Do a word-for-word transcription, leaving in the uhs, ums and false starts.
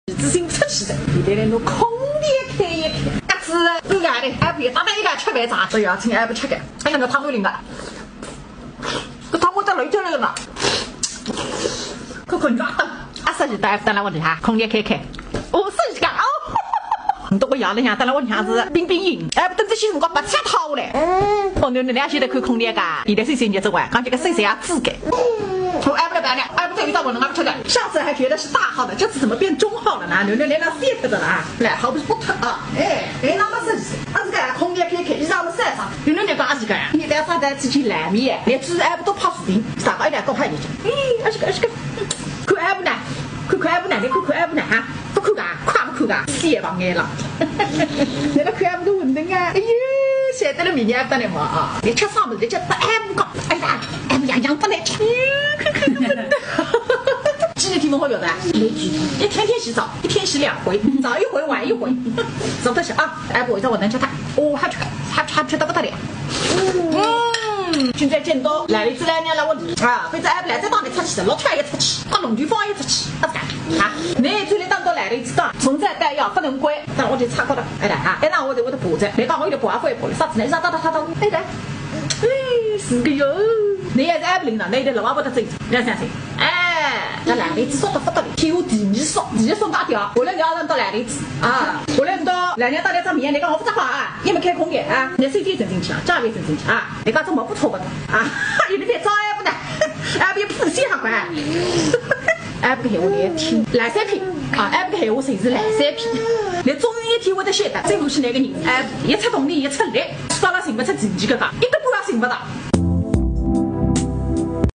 儿子心出去哉，现在来拿空调开一开。搿是不干的，还不要，当然一个吃饭啥，所以要请还不吃个，哎呀，那汤都灵个，搿汤我在楼下来了呢。看看你啊，啊，说起到还不等了我里哈，空调开开，哦，说起讲哦。你都我养了养，等了我娘子冰冰饮，哎，等这些辰光白吃套嘞。哦，你你两现在看空调噶，现在谁谁热着玩，刚这个谁谁啊自给。我还不来白呢，还不等于到我能吃的，上次还觉得是大号的，这次怎么变中号了呢？牛牛连到四特的了啊，来，好不是不特啊，哎，哎，那么是，那是个空调开开，一上么三上，牛牛那个阿是个呀，你带上带自己来面，连吃还不都泡死定，啥个一点都还进去，哎，阿是个阿是个，看还不呢，看看还不呢，你看看还不呢哈，不看噶，看不看噶，死也忘眼了，那个看还不都稳当啊，哎呦，晓得了明年还不得了嘛啊，你吃啥么子，你吃不还不讲，哎呀，哎呀，养不来吃，看看都稳当。 几日天没好表达？没几天，一天天洗澡，一天洗两回，早一回晚一回，真的是啊，哎，我一直我能吃它，哦，还吃，还吃，还吃得不得了。嗯，现在见到来了一只来年了我啊，反正哎，来再当你出去，老跳也出去，搞弄地方也出去，不敢啊。那最近当到来了一只当，存在带要不能关，但我就擦过了，哎啦啊，哎那我得我的补着，没讲我有点不安慰补了，啥子呢？啥哒哒哒哒，哎来。 哎，是个哟。你也是爱不灵的，那一点老阿婆的嘴，不要相信。哎，搿来了一只少得不得了，天下第二少，第一少大条。后来你要到来了一只啊，后来你到来年到来这面，你讲我不着话啊，也没开空调啊，你手机整进去啊，家里整进去啊，你讲这么不错不的啊，有点招爱不呢，爱不也不是很乖。 哎，不个闲话来听，烂三篇啊！哎，不个闲话侪是烂三篇。你终于一天会得晓得，真不是那个人，哎，一出动力，一出力，到了寻不出自己个讲，一个半也寻不到。